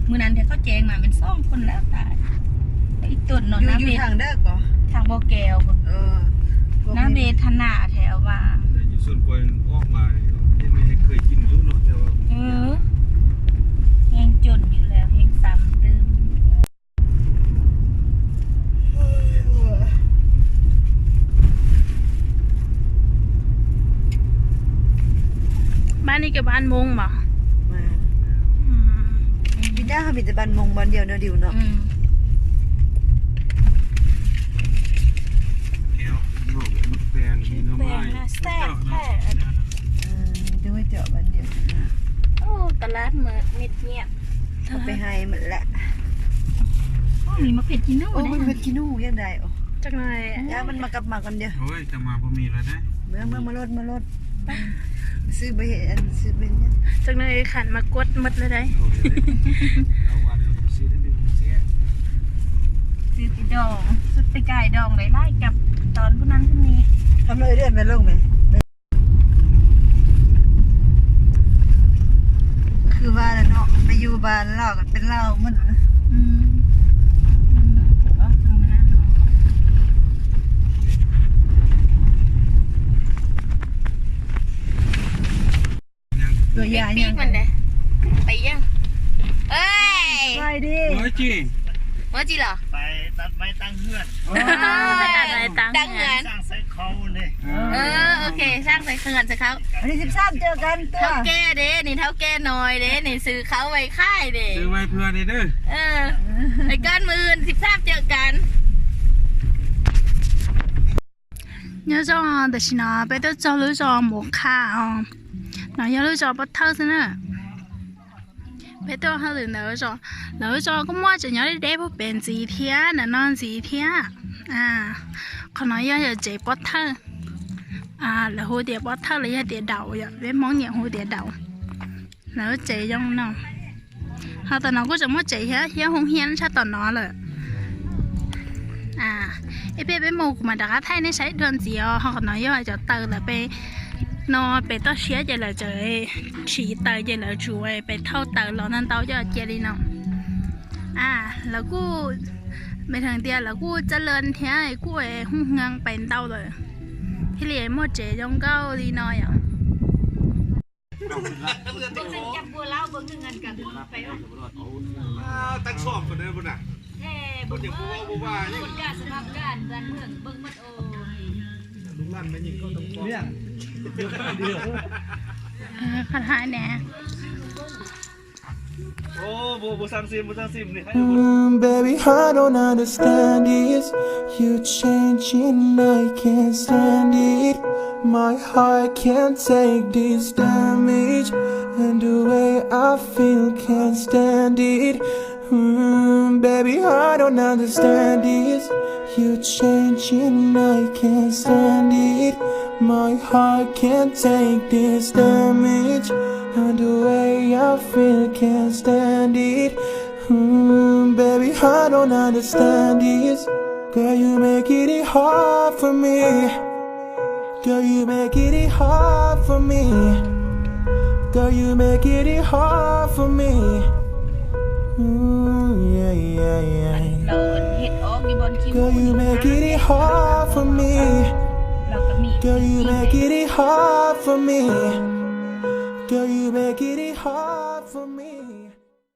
Mùa nàn thiaj koj ceev mas mìn xoob khuôn lawm tas. Ib tuần no nab ve, thang bo kèo, nab ve tha nam thiaj ua. Heev cuôn yus lawm heev txam twm. Bán đi cái bán mông mà. Việt Nam mình chỉ bán mông bán điều nó điều nó. Tôi mới chọn bán điều. Ồ, tà lát mà mệt nhẹ. Không phải hay mà lạ. Ôi, mình mà phết chi nụ. Ôi, mình phết chi nụ yên đây. Chắc này. Dạ, mình mà cặp mà còn điều. Ôi, cặp mà của mình rồi đấy. Mưa, mưa, mưa lốt, mưa lốt. Sư bê, sư bê nhá. Chắc này khăn mà quất mất rồi đấy. Sư ti dong, sư ti cài dong đấy, lái cặp đón bữa năm thế này. Hôm nay đi ăn về luôn mày. คือว่าแล้วเนาะ ไปอยู่บ้านลาวก็เป็นลาวหมดนะ ตัวอย่างยัง ไปยัง เอ้ย ไปดิ ว่าจี ว่าจีเหรอ ไปตัดไม้ตั้งเฮือน อ๋อ ไปตัดไม้ตั้งเฮือน ตั้งเฮือน สร้างใส่เขาเลย เออ โอเค สร้างใส่เฮือนใส่เขา วันที่สิบสามเจอกันตัว เฒ่าแก่เด้นี่ เฒ่าแก่น้อยเด้นี่ ซื้อเขาไว้ขายเด้ ซื้อไว้เพื่อนี่เด้อ เออ ไปก่อน มื้ออื่นสิบสามเจอกัน Nyob zoo, tam sim no peb tuaj txog lub zos Mus Qha os. No yog lub zos Pob Thawj xwb na. Peb tuaj hauj lwm ntawd zos, lawv zos kuj muaj tsev nyob deb deb puag pem ntxiv thiab, ntawm no ntxiv thiab. Qhov no yog yawm tsev Pob Thawj. Lawv hu tias Pob Thawj los yog tias Daus, yog peb Hmoob nyiam hu tias Daus. Lawv tsev zoo no. Ho tom no kuj tseem muaj tsev thiab, thiab hoo hiab tshaj tom no lawm. Ib pliag peb mus kuv mam rov qab thaij nej saib dua ntxiv os. Ho qhov no yog cov taws lawv pem no, pem toj siab ces lawv tseem siv taws ces lawv tsuas pem thauj taws los ntau ntau coj cia li no. Lawv kuj, me theem tias lawv kuj txawj lawv thiab kuj hu hee pem ntau lawm, thiaj li muaj tsev zoo nkauj li no yom. Qhov hai nè. Baby, I don't understand this. You changing, I can't stand it. My heart can't take this damage, and the way I feel can't stand it. Mm, baby, I don't understand this. You changing, I can't stand it. My heart can't take this damage, and the way I feel can't stand it. Mm, baby, I don't understand this. Girl, you make it hard for me. Girl, you make it hard for me. Girl, you make it hard for me. Ooh, yeah, yeah, yeah. Girl, you make it hard for me. Girl, you make it hard for me. Girl, you make it hard.